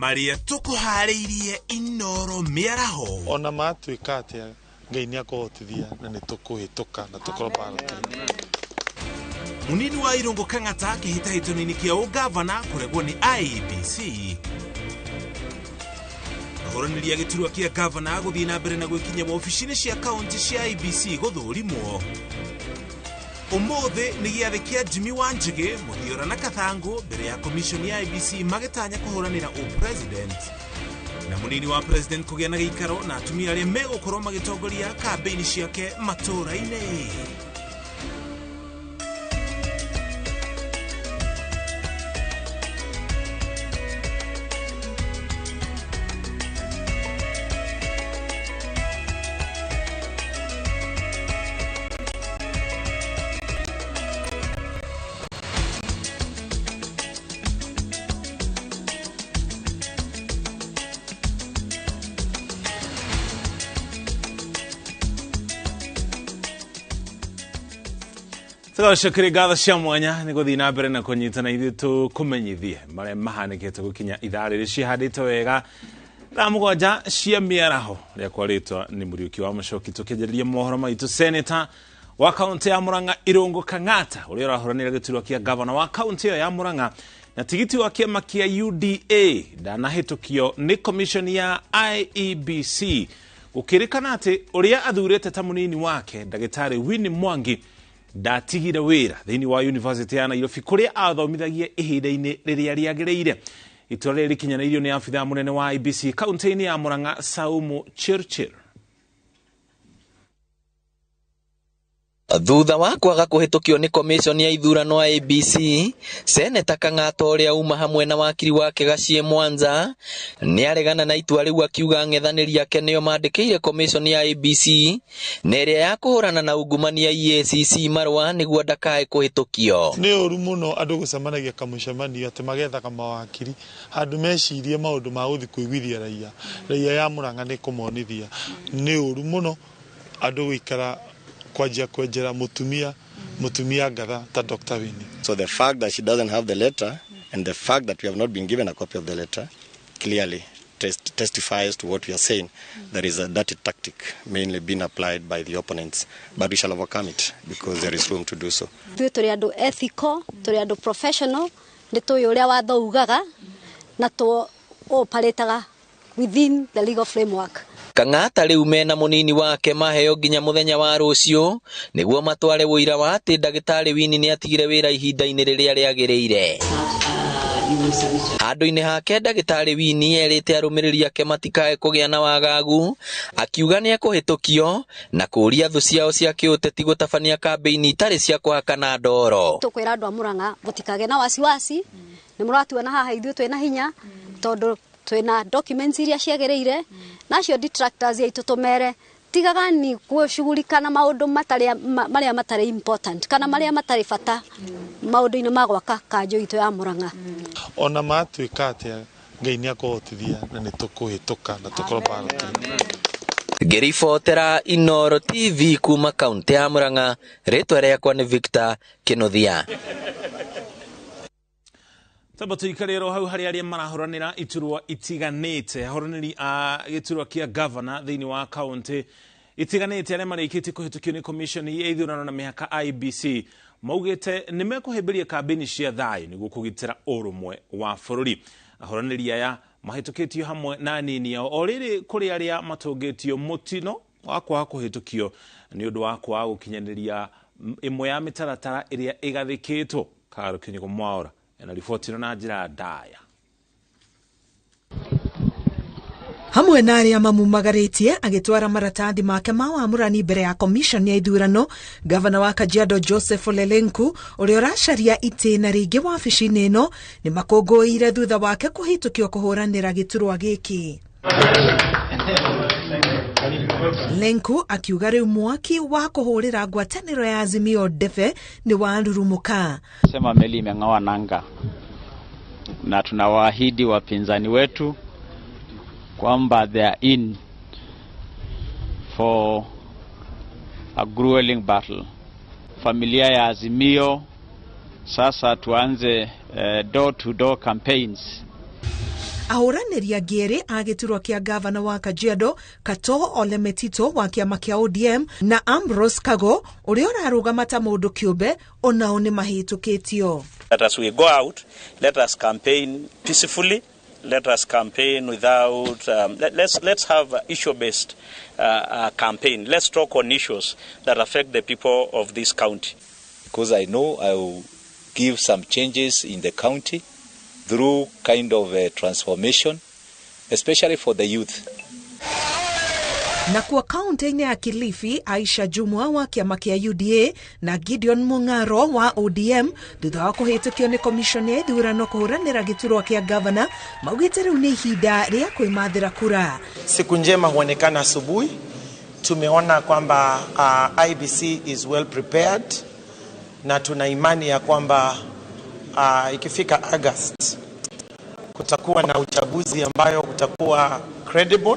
Marĩa tũkũharĩirie Inoro mĩaraho. Ona matuĩka atĩa, Ngai nĩ akũhotithia na nĩ tũkũhĩtũka na tũkorwo ballot-inĩ. Munini wa Irũngũ Kang'ata kĩhĩtahĩtano-inĩ kĩa ũgavana kũregwo nĩ IEBC. Ahũranĩri a gĩturwa kĩa gavana gũthiĩ na mbere na gwĩkinyia wabici-inĩ cia kaunti cia IEBC gũthũrimwo. Ũmũthĩ nĩ gĩathĩ kĩa Jimmy Wanjigi, Mũthiora na Kathangũ mbere ya commission ya IEBC magĩtanya kũhũranĩra ũpresident. Na munini wa president kũgĩa na gĩikaro na atumia arĩa megũkorwo magĩtongoria kambĩini ciake matũũra-inĩ. Tũgacokere ngatho cia mwanya nĩ gũthiĩ na mbere na kũnyitana ithuĩ tũkũmenyithie marĩa mahanĩkĩte gũkinya ithaa rĩrĩ cihandĩtwo wega thaa 7 cia mĩaraho. Rĩakwa rĩtwa nĩ Mũriũki wa Mũcoki. Tũkĩanjĩrĩria mohoro maitũ, seneta wa kaunti ya Murang'a Irũngũ Kang'ata ũrĩa ũrahũranĩra gĩturwa kĩa gavana wa kaunti ĩyo ya Murang'a na tigiti wa kĩama kĩa UDA ndanahĩtũkio nĩ commission ya IEBC, gũkĩrĩkana atĩ ũrĩa athurĩte ta mũnini wake ndagĩtarĩ Winnie Mwangi ndatigire wĩra thĩinĩ wa University ya Nairobi kũrĩa athomithagia ihinda-inĩ rĩrĩa rĩagĩrĩire. Itua rĩrĩ rĩkinyanĩirio nĩ abithaa mũnene wa IEBC kaunti-inĩ ya Murang'a Saumu Chirchir. Thutha wa kwaga kũhĩtũkio nĩ commission ya ithurano IEBC, Seneta Kang'ata ũrĩa uma hamwe na wakiri wake Gachie Mwanza nĩaregana na itua rĩu, akiuga ang'ethanĩri ake nĩo mandĩkĩire commission ya IEBC na ĩrĩa ya kũhũrana na ungumania EACC marũa nĩguo ndakae kũhĩtũkio. Nĩ ũru mũno andũ gũcemanagia kamũcemanio atĩ magethaga mawakiri handũ mecirie maũndũ ma gũthiĩ kũiguithia raia. Raia ya Murang'a nĩ kũmonithia. Nĩ ũru mũno andũ gũikara kwanjia kwenjera mũtumia ngatha ta Dr. Winnie. So the fact that she doesn't have the letter and the fact that we have not been given a copy of the letter clearly testifies to what we are saying. There is a dirty tactic mainly being applied by the opponents, but we shall overcome it because there is room to do so. Ithuĩ tũrĩ andũ ethical, tũrĩ andũ professional, nĩ tũĩ ũrĩa watho ugaga na tũ operataga within the legal framework. Kang'ata rĩu mena mũnini wake maheo nginya mũthenya wa rũciũ nĩguo matware ũira wa atĩ ndagĩtarĩ Winnie nĩatigire wĩra ihinda-inĩ rĩrĩa rĩagĩrĩire. Handũ-inĩ hake ndagĩtarĩ Winnie erĩte arũmĩrĩri ake matikae kũgĩa na wagagu, akiuga nĩekũhĩtũkio na kũũria thũ ciao cia kĩũteti gũtabania kambĩini itarĩ cia kũhakana ndoro. Tũkwĩra andũ a Murang'a mũtikagĩe na wasiwasi, nĩ mũratuona haha ithuĩ twĩna hinya tondũ twĩna documents iria ciagĩrĩire, nacio detractors aitũ tũmere tigaga ni gũcugurika na maũndũ marĩa matarĩ important kana marĩa matarĩ bata maũndũ-inĩ ma gwaka kanjũ itũ ya Murang'a. Ona matuĩka atĩa, Ngai nĩ akũhotithia na nĩ tũkũhĩtũka na tũkorwo ballot-inĩ. Ngĩribotera Inooro TV kuma kaunti ya Murang'a, rĩtwa rĩakwa nĩ Victor Kĩnuthia. Tamba tuikare ro hau harĩa arĩa marahũranĩra iturwa itiganĩte, ahũranĩri a gĩturwa kĩa gavana thĩinĩ wa kaunti itiganĩte arĩa marĩkĩtie kũhĩtũkio nĩ commission ya ithurano na mĩhaka IEBC maugĩte nĩ mekũhĩmbĩria kambĩini cia thayũ nĩguo kũgitĩra ũrũmwe wa bũrũri. Ahũranĩri aya mahĩtũkĩtio hamwe na anini ao o rĩrĩ kũrĩ arĩa matũngĩtio mũtino wa kwaga kũhĩtũkio nĩ ũndũ wa kwaga gũkinyanĩria ĩmwe ya mĩtaratara ĩrĩa ĩgathĩkĩtwo. Karo Kinyugo Mwaura na riboti ĩno na njĩra ndaya. Hamwe na arĩa mamumagarĩtie agĩtwara maratathi make ma wamũrani mbere ya commission ya ithurano, gavana wa Kajiado Joseph Ole Lenku ũrĩa ũracaria itĩna rĩngĩ wabici-inĩ ĩno nĩ makũngũĩire thutha wake kũhĩtũkio kũhũranĩra gĩturwa gĩkĩ. Lenku akiuga rĩu mwaki wa kũhũrĩra ngwatanĩro ya Azimio ndebe nĩ warurumũka. Sema meli imeng'oa nanga na tunawaahidi wapinzani wetu kwamba they are in for a grueling battle. Familia ya Azimio sasa tuanze door to door campaigns. Ahũranĩri angĩ erĩ a gĩturwa kĩa gavana wa Kajiado, Kato Ole Metito wa kĩama kĩa ODM na Ambrose Kago ũrĩa ũrarũgama ta mũndũ kĩũmbe onao nĩ mahĩtũkĩtio. That as we go out, let us campaign peacefully. Let us campaign without, let's have an issue-based campaign. Let's talk on issues that affect the people of this county. Because I know I will give some changes in the county through kind of a transformation, especially for the youth. Na kwa kaunti-inĩ ya Kilifi, Aisha Jumwa wa kĩama kĩa UDA na Gideon Mung'aro wa ODM thutha wa kũhĩtũkio nĩ komishoni ya ithurano kũhũranĩra gĩturwa kĩa gavana maugĩte rĩu nĩ ihinda rĩa kwĩmathĩra kura. Siku njema huonekana asubuhi. Tumeona kwamba IEBC is well prepared na tuna imani ya kwamba ikifika August kutakuwa na uchaguzi ambayo utakuwa credible,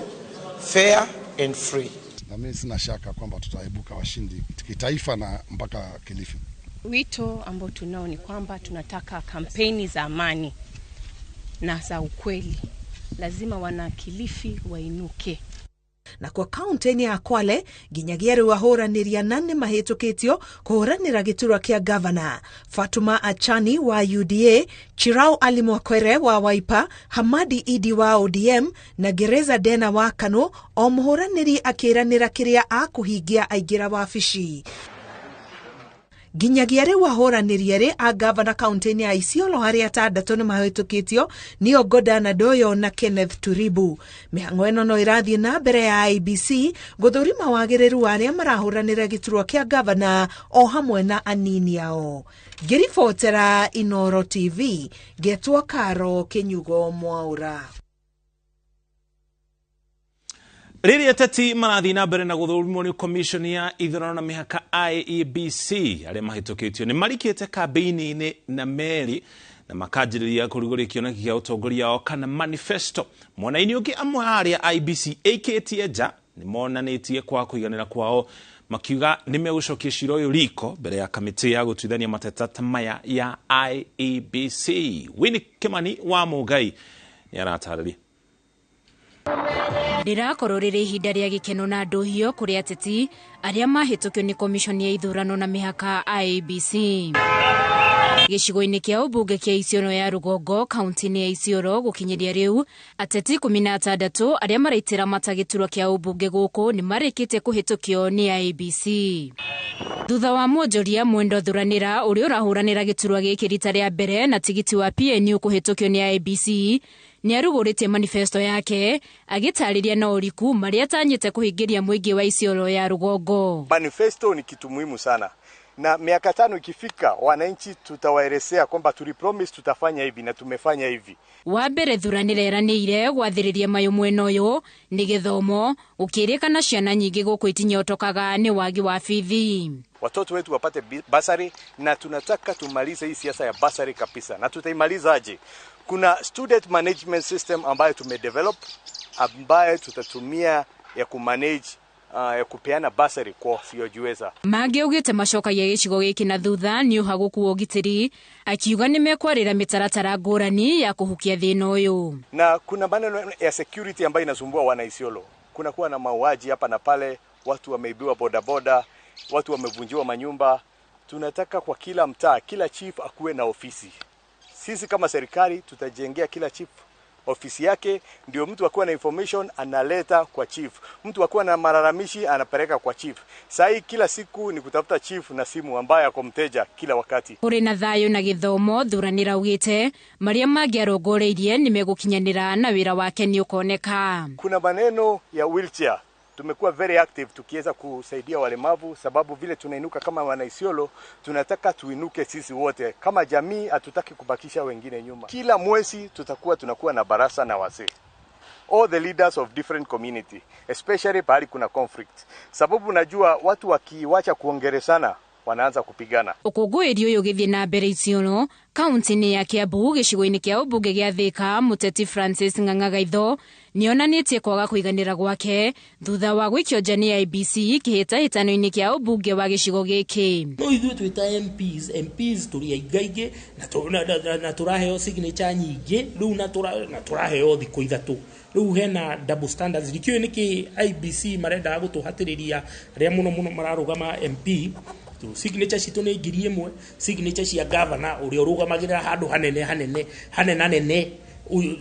fair and free. Na mimi sina shaka kwamba tutaibuka washindi kitaifa na mpaka Kilifi. Wito ambao tunao ni kwamba tunataka kampeni za amani na za ukweli. Lazima wana Kilifi wainuke. Na kwa kaunti-inĩ ya Kwale nginyagia rĩu ahũranĩri ana nĩ mahĩtũkĩtio kũhũranĩra gĩturwa kĩa gavana. Fatuma Achani wa UDA, Chirau Ali Mwakwere wa Wiper, Hamadi Idi wa ODM na Gereza Dena wa KANU, o mũhũranĩri akĩranĩra kĩrĩa akũhingia aingĩra wabici. Nginyagia rĩu ahũranĩri erĩ a gavana kaunti-inĩ ya Isiolo harĩa atandatũ nĩ mahĩtũkĩtio nĩo Godana Doyo na Kenneth Turibu. Mĩhang'o ĩno no ĩrathiĩ na mbere ya IEBC gũthũrima wagĩrĩru wa arĩa marahũranĩra gĩturwa kĩa gavana o hamwe na anini ao. Ngĩribotera Inoro TV, ngetwo Karo Kĩnyugo Mwaũra. Rĩrĩa ateti marathiĩ na mbere na gũthũrimwo nĩ komishoni ya ithurano na mĩhaka IEBC arĩa mahĩtũkĩtio nĩ marikĩte kambĩini-inĩ na meri na makanjĩrĩria kũrugũria kĩoneki kĩa ũtongoria wao kana manifesto. Mwena-inĩ ũngĩ amwe a arĩa IEBC ĩikĩtie nja nĩ monanĩtie kwa kũiganĩra kwao makiuga nĩ megũcokia cira ũyũ riko mbere ya kamĩtĩ ya gũtuithania mateta ta maya ya IEBC. Winnie Kimani wa Mũngai nĩ aratarĩria. Rĩrakorwo rĩrĩ ihinda rĩa gĩkeno na ndũhio kũrĩ ateti arĩa mahĩtũkio nĩ komishoni ya ithurano na mĩhaka IEBC. Gĩcigo-inĩ kĩa ũmbunge kĩa Isiolo ya rũgongo kaunti-inĩ ya Isiolo gũkinyĩria rĩu ateti 16 arĩa maraitĩra mata gĩturwa kĩa ũmbunge gũkũ nĩ marĩkĩtie kũhĩtũkio nĩ IEBC. Thutha wa mwonjoria Mwendo Thuranĩra ũrĩa ũrahũranĩra gĩturwa gĩkĩ rita rĩa mbere na tigiti wa PNU kũhĩtũkio nĩ IEBC nĩ arugũrĩtie manifesto yake agĩtarĩria na ũriku marĩa atanyĩte kũhingĩria mũingĩ wa Isiolo ya rũgongo. Manifesto ni kitu muhimu sana, na miaka 5 ikifika wananchi tutawaelezea kwamba tulipromise tutafanya hivi na tumefanya hivi. Wa mbere Thuranĩra eranĩire gwathĩrĩria mayũ mwena ũyũ nĩ gĩthomo gũkĩrĩkana ciana nyingĩ gũkũ itinyotokaga nĩ wagi wa bithi. Watoto wetu wapate basari, na tunataka tumalize hii siasa ya basari kabisa. Na tutaimaliza aje? Kuna student management system ambayo tumedevelop ambayo tutatumia ya kumanage ya kupeana basari kwa wasiojiweza. Mangĩ augĩte macokagia gĩcigo gĩkĩ na thutha nĩ ũhagũku wa ũgitĩri akiuga nĩ mekwarĩra mĩtaratara ngũrani ya kũhukia thĩna ũyũ. Na kuna maneno ya security ambayo inasumbua wana Isiolo. Kuna kuwa na mauaji hapa na pale, watu wameibiwa bodaboda, watu wamevunjiwa manyumba. Tunataka kwa kila mtaa, kila chief akuwe na ofisi. Sisi kama serikali tutajengea kila chief ofisi yake, ndio mtu akuwa na information analeta kwa chief, mtu akuwa na malalamishi anapeleka kwa chief. Sai kila siku ni kutafuta chief na simu ambaye ako mteja kila wakati. Kuri na thayo na githomo Thuranĩra augĩte maria mangĩarongoreirie nĩ megũkinyanĩra na wĩra wake nĩ ũkoneka. Kuna maneno ya wheelchair, tumekuwa very active tukiweza kusaidia walemavu, sababu vile tunainuka kama wana Isiolo, tunataka tuinuke sisi wote kama jamii, hatutaki kubakisha wengine nyuma. Kila mwezi tutakuwa tunakuwa na barasa na wazee, all the leaders of different community, especially pahali kuna conflict, sababu najua watu wakiwacha kuongerezana wanaanza kupigana. Ũkũngũĩri ũyũ ũgĩthiĩ na mbere Isiolo kaunti-inĩ ya Kiambu gĩcigo-inĩ kĩa ũmbunge gĩa Thika, mũteti Francis Ng'ang'a Gaitho nĩonanĩtie kwaga kũiganĩra gwake thutha wa gũikio nja nĩ IEBC kĩhĩtahĩtano-inĩ kĩa ũmbunge wa gĩcigo gĩkĩ. No ithuĩ twĩ ta MPs, MPs tũrĩ aingaingĩ na tũraheo signature nyingĩ rĩu na tũraheo thikũ ithatũ. Rĩu hena double standards. Ndikĩũĩ nĩkĩ IEBC marendaga gũtũhatĩrĩria arĩa mũno mũno mararũgama MP. Signature citũ nĩ 1,000, signature cia governor ũrĩa ũrũgamagĩrĩra handũ hanene hanene hanenanene, ũyũ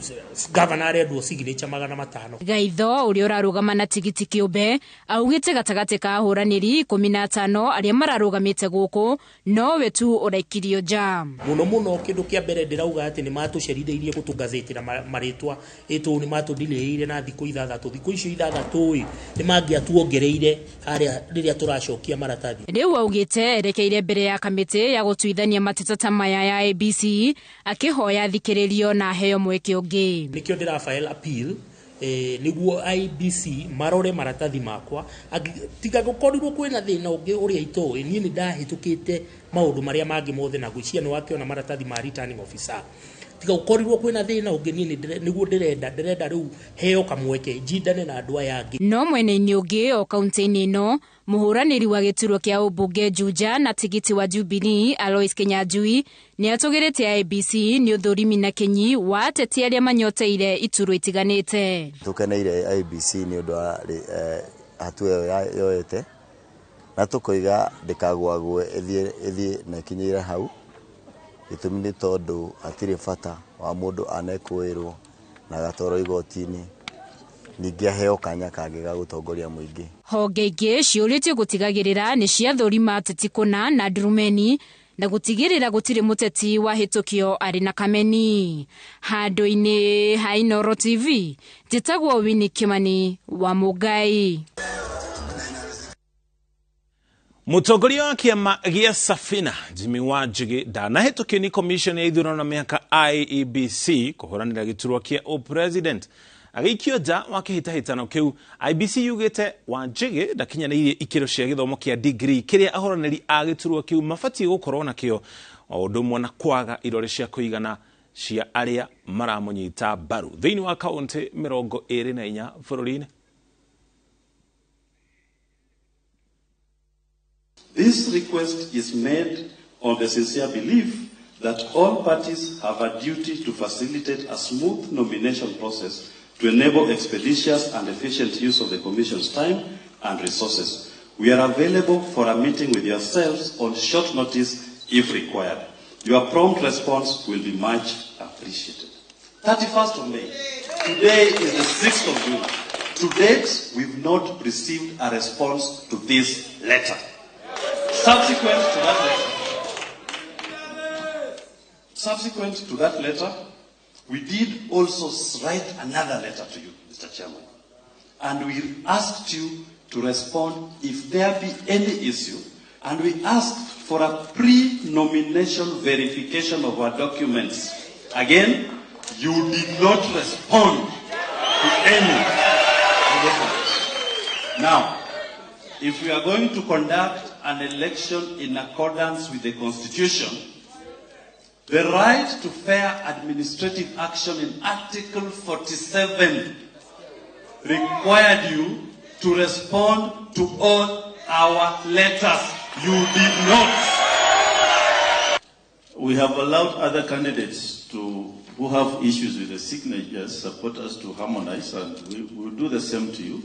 governor arendwo signature 500. Gaitho ũrĩa ũrarũgama na tigiti kĩũmbe augĩte gatagatĩ ka ahũranĩri 15 arĩa mararũgamĩte gũkũ nowe tu ũraikirio nja. Mũno mũno kĩndũ kĩa mbere ndĩrauga atĩ nĩ matũcerithĩirie gũtũgazetĩra marĩtwa ĩtũ, nĩ matũdileire na thikũ ithathatũ. Thikũ icio ithathatũ ĩ nĩ mangĩatuongereire harĩa rĩrĩa tũracokia maratathi. Rĩu augĩte erekeire mbere ya kamĩtĩ ya gũtuithania mateta ta maya ya IEBC akĩhoya thikĩrĩrio na aheo mweke ũngĩ. Nĩkĩo ndĩra file appeal nĩguo IEBC marore maratathi makwa. Tiga gũkorirwo kwĩna thĩna ũngĩ ũrĩa itoĩ, niĩ nĩ ndahĩtũkĩte maũndũ marĩa mangĩ mothe na gwĩciria nĩ wakĩona maratathi ma returning officer. Tiga gũkorirwo kwĩna thĩna ũngĩ, niĩ nĩguo ndĩrenda rĩu heo kamweke njindane na andũ aya angĩ. No mwena-inĩ ũngĩ o kaunti-inĩ ĩno mũhũranĩri wa gĩturwa kĩa ũmbunge Juja na tigiti wa Jubilee Alois Kinyanjui nĩ atũgĩrĩte IEBC nĩ ũthũrimi na kinyi wa ateti arĩa manyoteire iturwa itiganĩte. Tũkeneire IEBC nĩ ũndũ wa hatua ĩyo yoete na tũkoiga ndĩkagwagwe ĩthiĩ na ĩkinyĩre hau. Gĩtũmi nĩ tondũ hatirĩ bata wa mũndũ anekũĩrwo na agatwarwo igoti-inĩ ningĩ aheo kanya kangĩ ga gũtongoria mũingĩ. Honge ingĩ ciũrĩtio gũtigagĩrĩra nĩ ciathũrima ateti kũna na ndurumeni na gũtigĩrĩra gũtirĩ mũteti wahĩtũkio arĩ na kameni. Handũ-inĩ ha Inooro TV njĩtagwo Winnie Kimani wa Mũngai. Mũtongoria wa kĩama gĩa Safina Jimmy Wanjigi ndanahĩtũkio nĩ commission ya ithurano na mĩhaka IEBC kũhũranĩra gĩturwa kĩa ũpresident. Agĩikio nja wa kĩhĩtahĩtano kĩu, IEBC yugĩte Wanjigi ndakinyanĩirie ikĩro cia gĩthomo kĩa degree kĩrĩa ahũranĩri a gĩturwa kĩu mabatiĩ gũkorwo nakĩo, o ũndũ ũmwe na kwaga irore cia kũigana cia arĩa maramũnyita mbaru thĩinĩ wa kaũntĩ 24 bũrũri-inĩ. This request is made on the sincere belief that all parties have a duty to facilitate a smooth nomination process to enable expeditious and efficient use of the Commission's time and resources. We are available for a meeting with yourselves on short notice if required. Your prompt response will be much appreciated. 31st of May. Today is the 6th of June. To date, we've not received a response to this letter. Subsequent to that letter, we did also write another letter to you, Mr. Chairman, and we asked you to respond if there be any issue, and we asked for a pre-nomination verification of our documents. Again, you did not respond to any of those. Now, if we are going to conduct an election in accordance with the Constitution, the right to fair administrative action in Article 47 required you to respond to all our letters. You did not. We have allowed other candidates who have issues with the signatures, support us to harmonize, and we will do the same to you.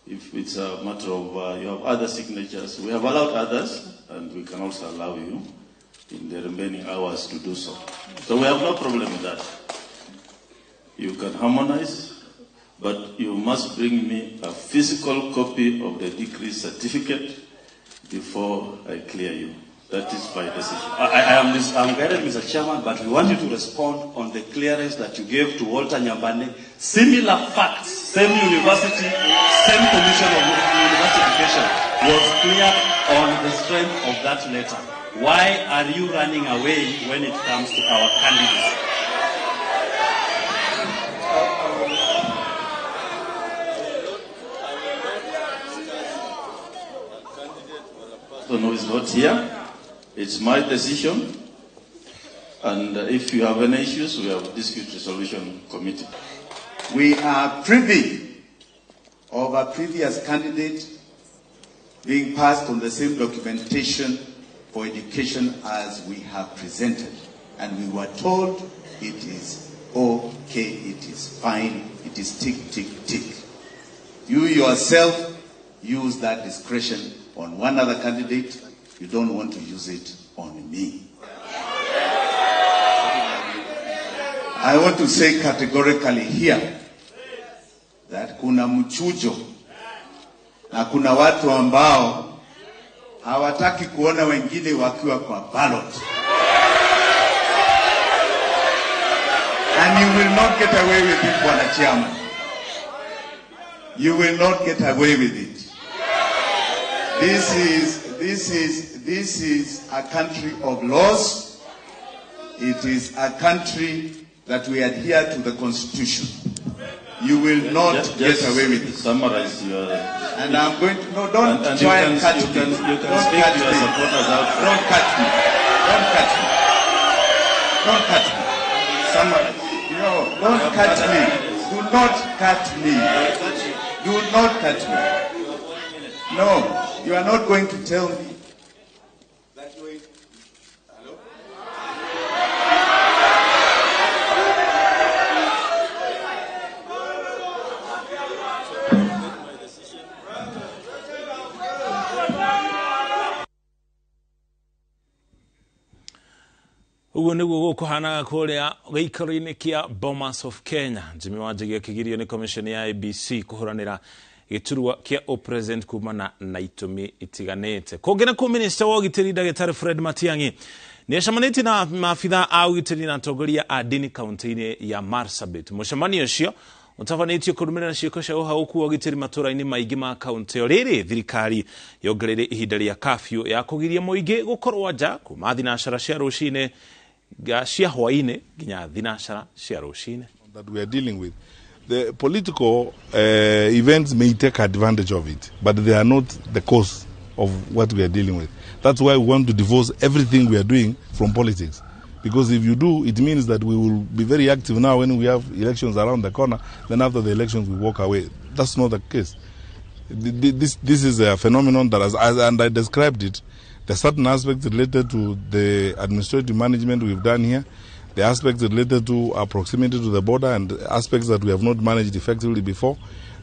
If it's a matter of you have other signatures, we have allowed others, and we can also allow you in the remaining hours to do so. So we have no problem with that. You can harmonize, but you must bring me a physical copy of the degree certificate before I clear you. That is my decision. I'm guided, Mr. Chairman, but we want you to respond on the clearance that you gave to Walter Nyambane. Similar facts, same university, same commission of university education was cleared on the strength of that letter. Why are you running away when it comes to our candidates? who is not here. It's my decision. And if you have any issues, we have dispute resolution committee. We are privy of a previous candidate being passed on the same documentation for education as we have presented. And we were told it is okay, it is fine, it is tick, tick, tick. You yourself use that discretion on one other candidate. You don't want to use it on me. I want to say categorically here that kuna mchujo na kuna watu ambao hawataki kuona wengine wakiwa kwa ballot. And you will not get away with it, Bwana Chairman. You will not get away with it. This is a country of laws. It is a country that we adhere to the Constitution. You will not just get away with it. Summarize your. And I'm going to no. Don't and try you can, and catch you me. Can, you can Don't speak catch to your me. supporters outside. Don't catch me. Don't catch me. Don't catch me. Summarize. No, don't catch me. Do not catch me. Do not catch me. No, you are not going to tell me that you are. Hello? Uguo niguo gukuhanaga kuria giikaro-ini kia Bomas of Kenya. Jimmy Wanjigi akigirio ni commission ya IEBC kuhuranira giturwa kia president kumana na itumi itiganite. Kungi na minister wa ugitiri Ndagĩtarĩ Fred Matiang'i nĩacemanĩtie na maabitha a ugitiri na atongoria a ndini kaunti-inĩ ya Marsabit. Mũcemanio ũcio ũtabanĩtio kũrũmĩrĩra ciĩko cia ũhaũku wa ũgitĩri matũra-inĩ maingĩ ma kaunti ĩyo. Rĩrĩ thirikari yongereire ihinda rĩa kafyu ya kũgiria mũingĩ gũkorwo nja kuma thinacara cia rũcinĩ cia hwaĩ-inĩ nginya thinacara cia rũcinĩ. That we are dealing with. The political events may take advantage of it, but they are not the cause of what we are dealing with. That's why we want to divorce everything we are doing from politics. Because if you do, it means that we will be very active now when we have elections around the corner. Then after the elections, we walk away. That's not the case. This is a phenomenon that, and I described it, there are certain aspects related to the administrative management we've done here, the aspects related to our proximity to the border and aspects that we have not managed effectively before,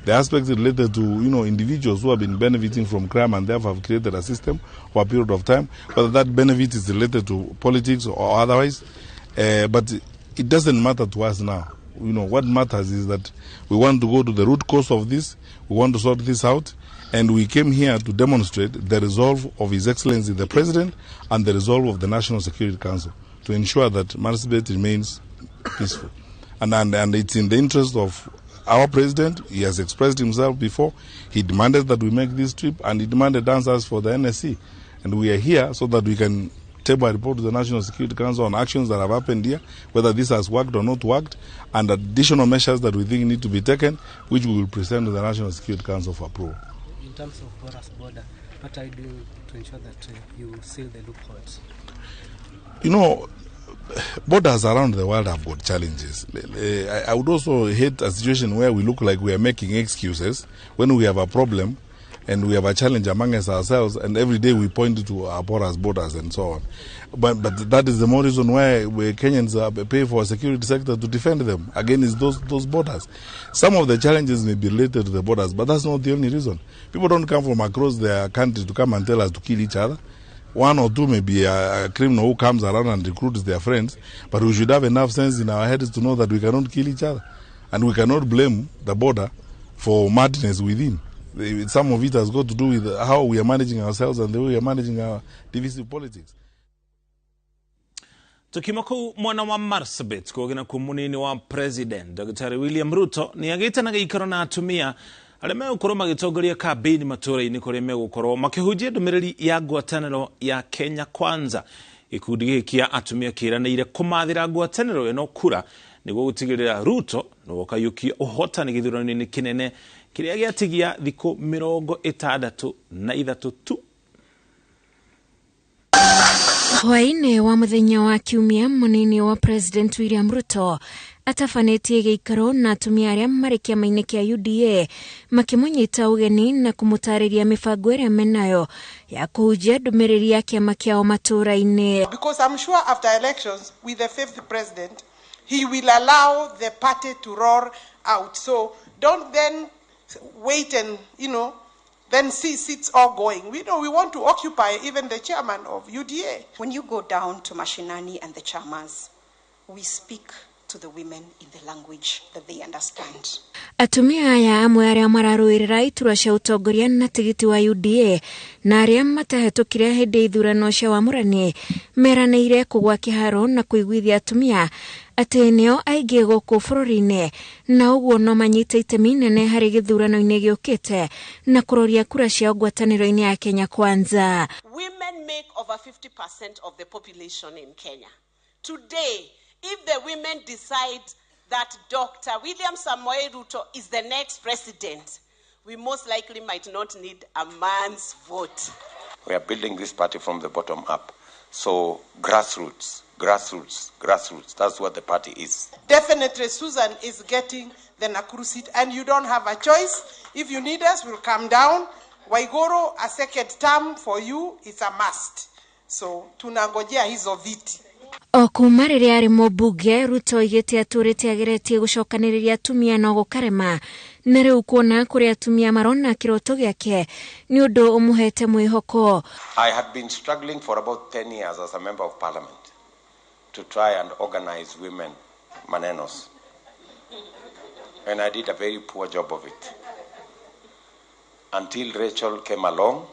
the aspects related to, you know, individuals who have been benefiting from crime and therefore have created a system for a period of time, whether that benefit is related to politics or otherwise. But it doesn't matter to us now. You know, what matters is that we want to go to the root cause of this, we want to sort this out, and we came here to demonstrate the resolve of His Excellency the President and the resolve of the National Security Council to ensure that Marsabit remains peaceful. And it's in the interest of our president. He has expressed himself before. He demanded that we make this trip, and he demanded answers for the NSC. And we are here so that we can table a report to the National Security Council on actions that have happened here, whether this has worked or not worked, and additional measures that we think need to be taken, which we will present to the National Security Council for approval. In terms of porous border, what are you doing to ensure that you seal the loopholes? You know, borders around the world have got challenges. I would also hate a situation where we look like we are making excuses when we have a problem and we have a challenge among us ourselves, and every day we point to our porous borders and so on. But that is the more reason why we Kenyans pay for a security sector to defend them against those borders. Some of the challenges may be related to the borders, but that's not the only reason. People don't come from across their country to come and tell us to kill each other. One or two may be a criminal who comes around and recruits their friends, but we should have enough sense in our heads to know that we cannot kill each other. And we cannot blame the border for madness within. Some of it has got to do with how we are managing ourselves and the way we are managing our divisive politics. Tukima kuu mwana wa Marsabit kuogena kumunini wa President Dr. William Ruto ni agĩte na gĩikaro na atumia arĩa megũkorwo magĩtongoria kambĩini matũũra-inĩ kũrĩa megũkorwo makĩhunjia ndũmĩrĩri ya ngwatanĩro ya Kenya Kwanza. Gĩkundi gĩkĩ kĩa atumia kĩranĩire kũmathĩra ngwatanĩro ĩno kura nĩguo gũtigĩrĩra Ruto nĩwe ũkaiyũkia ũhotani gĩthurano-inĩ kĩnene kĩrĩa gĩatigia thikũ 63 tu. Hwaĩ-inĩ wa mũthenya wa Kiumia, mũnini wa President William Ruto atabanĩtie gĩikaro na atumia arĩa marĩ kĩama-inĩ kĩa UDA makĩmũnyita ũgeni na kũmũtarĩria mĩbango ĩrĩa menayo ya kũhunjia ndũmĩrĩri ya kĩama kĩao matũũra-inĩ. Because I'm sure after elections, with the fifth president, he will allow the party to roar out. So don't then wait and, then see seats all going. We know we want to occupy even the chairman of UDA. When you go down to Mashinani and the chamas, we speak to the women in the language that they understand. Atumia aya amwe arĩa mararũĩrĩra iturwa cia ũtongoria na tigiti wa UDA na arĩa matahetũkire hĩndĩ ya ithurano cia wamũrani meranĩire kũgwa kĩharo na kũiguithia atumia atĩ nĩo aingĩ gũkũ bũrũri-inĩ na ũguo no manyite itemi inene harĩ gĩthurano-inĩ gĩũkĩte na kũroria kura ciao ngwatanĩro-inĩ ya Kenya Kwanza. Women make over 50% of the population in Kenya. Today, if the women decide that Dr. William Samoei Ruto is the next president, we most likely might not need a man's vote. We are building this party from the bottom up. So grassroots, grassroots, grassroots. That's what the party is. Definitely Susan is getting the Nakuru seat, and you don't have a choice. If you need us, we'll come down. Waigoro, a second term for you is a must. So tunangojea hizo viti. O kuma rĩrĩa arĩ mũmbunge, Ruto oigĩte atũrĩte ageretie gũcokanĩrĩria atumia no gũkarema, na rĩu kuona kũrĩa atumia marona kĩroto gĩake nĩ ũndũ ũmũhete mwĩhoko. I had been struggling for about 10 years as a member of parliament to try and organize women manenos. And I did a very poor job of it. Until Rachel came along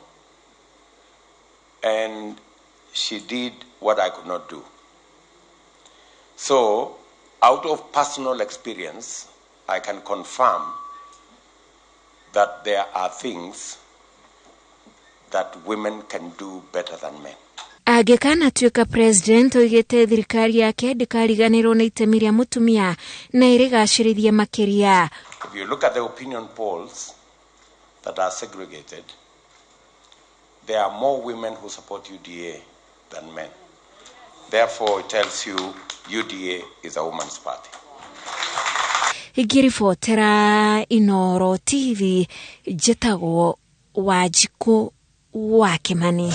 and she did what I could not do. So, out of personal experience, I can confirm that there are things that women can do better than men. Angĩkanatuĩka president, oigĩte thirikari yake ndĩkariganĩrwo nĩ itemi rĩa mũtumia na ĩrĩgacĩrithie makĩria. If you look at the opinion polls that are segregated, there are more women who support UDA than men. Therefore, it tells you UDA is a woman's party. Ngĩribotera Inooro TV, njĩtagwo Wanjikũ wa Kĩmani.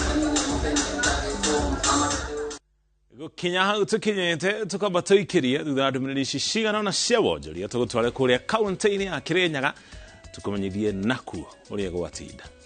Gũkinya hau tũkinyĩte tũkamba tũikĩrie thutha wa ndũmĩrĩri ici cigana ũna cia wonjoria tũgũtware kũrĩa kaunti-inĩ ya Kĩrĩnyaga tũkũmenyithie nakuo ũrĩa gwatinda.